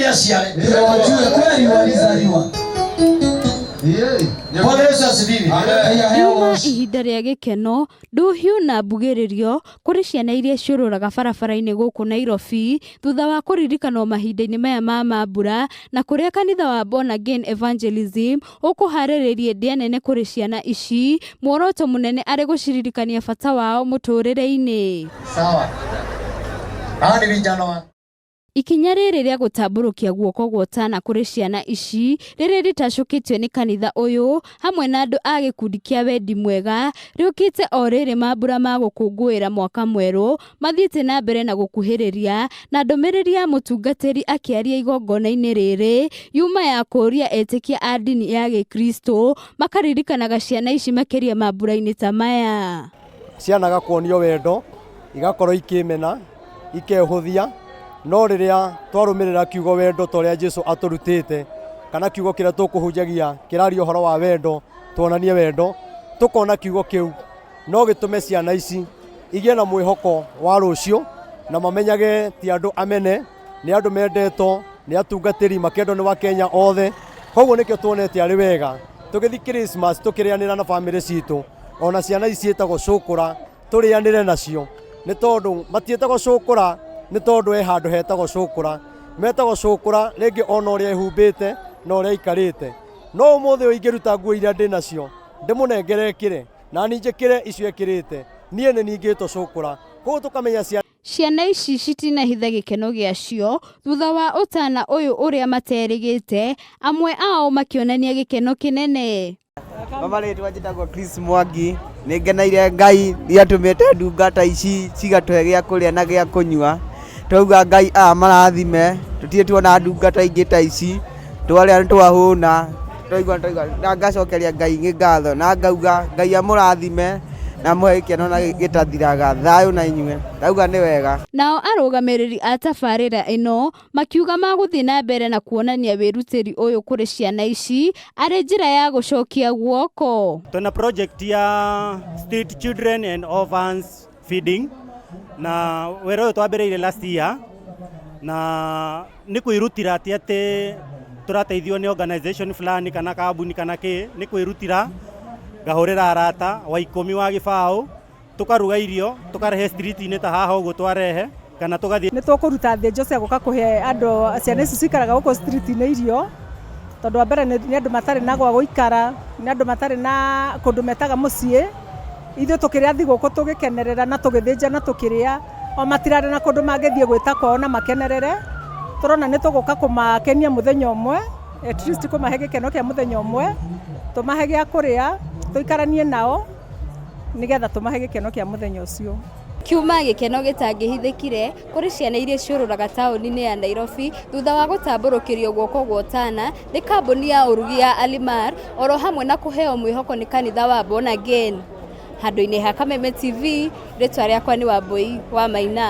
Nĩ aciare. Ndio wajue kweli walizaliwa. Bwana Yesu asifiwe. Riuma ihinda rĩa gĩkeno, ndũhiũ na mbugĩrĩrio kũrĩ ciana iria ciũrũraga barabara-inĩ gũkũ Nairobi thutha wa kũririkanwo mahinda-inĩ maya ma mambura na kũrĩa kanitha wa Born Again Evangelism ũkũharĩrĩria ndĩa nene kũrĩ ciana ici, muoroto mũnene arĩ gũciririkania bata wao mũtũrĩre-inĩ. Sawa. Hawa ni vijana wa Ikinya rĩrĩ rĩa gũtambũrũkia guoko gwa ũtana kũrĩ ciana ici rĩrĩ rĩtacũkĩtio nĩ kanitha ũyũ hamwe na andũ a gĩkundi kĩa wendi mwega rĩũkĩte o rĩrĩ mambura ma gũkũngũĩra mwaka mwerũ mathiĩte na mbere na gũkuhĩrĩria na ndũmĩrĩri ya mũtungatĩri akĩaria igongona-inĩ rĩrĩ yuma ya kũũria etĩkia a ndini ya gĩkristo makaririkanaga ciana ici makĩria mambura-inĩ ta maya. Cianaga kuonio wendo, igakorwo ikĩmena, ikehũthia, no rĩrĩa twarũmĩrĩra kiugo wendo ta ũrĩa Jesu atũrutĩte, kana kiugo kĩrĩa tũkũhunjagia kĩraria ũhoro wa wendo, tuonanie wendo, tũkona kiugo kĩu no gĩtũme ciana ici igĩe na mwĩhoko wa rũciũ, na mamenyage ti andũ amene, nĩ andũ mendetwo, nĩ atungatĩri makendwo nĩ Wakenya othe. Koguo nĩkĩo tuonete arĩ wega tũgĩthiĩ Christmas tũkĩrĩanĩra na bamĩrĩ citũ, ona ciana ici ciĩtagwo cũkũra tũrĩanĩre nacio, nĩ tondũ matiĩtagwo cũkũra nĩ tondũ he handũ hetagwo cũkũra, metagwo cũkũra rĩngĩ ona ũrĩa ehumbĩte na ũrĩa aikarĩte. No ũmũthĩ ũyũ ingĩruta nguo iria ndĩ nacio ndĩmũnengere ekĩre na niĩ njĩkĩre icio ekĩrĩte, niĩ nĩ ningĩtwo cũkũra. Koguo tũkamenya ciana Ciana ici citinahitha gĩkeno gĩacio thutha wa ũtana ũyũ ũrĩa materĩgĩte, amwe ao makĩonania gĩkeno kĩnene. Mama rĩtwa njĩtagwo Chris Mwangi. Nĩ ngeneire Ngai nĩ atũmĩte ndungata ici cigatũhe gĩa kũrĩa na gĩa kũnyua. Twauga Ngai amarathime, tũtirĩ tuona ndungata ingĩ ta ici, twarĩa nĩ twahũna, twaigua twaigua, na ngacokeria Ngai ngatho na ngauga Ngai amũrathime na amũhe gĩkeno na gĩtathiraga. Thayũ na inyuĩ, ndauga nĩ wega. Nao arũgamĩrĩri a tabarĩra ĩno makiuga magũthiĩ na mbere na kuonania wĩrutĩri ũyũ kũrĩ ciana ici arĩ njĩra ya gũcokia guoko. Tuna project ya street children and orphans feeding, na wĩra ũyũ twambĩrĩirie last year, na nĩ kwĩrutĩra, ti atĩ tũrateithio nĩ organization fulani kana kambuni kana kĩ, nĩ kwĩrutĩra. Ngahũrĩra arata wa 10 wa gĩbaũ, tũkaruga irio, tũkarehe street-inĩ ta haha ũguo twarehe, kana tũgathiĩ. Nĩ tũkũruta thĩnjo cia gũka kũhe andũ, ciana ici cikaraga gũkũ street-inĩ irio, tondũ wa mbere nĩ andũ matarĩ na gwa gũikara, nĩ andũ matarĩ na kũndũ metaga mũciĩ. Ithuĩ tũkĩrĩa thigũkũ tũgĩkenerera na tũgĩthĩnja na tũkĩrĩa, o matirarĩ na kũndũ mangĩthiĩ gwĩta kwao na makenerere. Tũrona nĩ tũgũka kũmakenia mũthenya ũmwe, at least kũmahe gĩkeno kĩa mũthenya ũmwe, tũmahe gĩa kũrĩa, tũikaranie nao nĩgetha tũmahe gĩkeno kĩa mũthenya ũcio. Kiuma gĩkeno gĩtangĩhithĩkire kũrĩ ciana iria ciũrũraga taũni-inĩ ya Nairobi thutha wa gũtambũrũkĩrio guoko gwa ũtana nĩ kambuni ya ũrugi ya Alimar oro hamwe na kũheo mwĩhoko nĩ kanitha wa Born Again. Handũ-inĩ ha Kameme TV, rĩtwa rĩakwa nĩ Wambui wa Maina.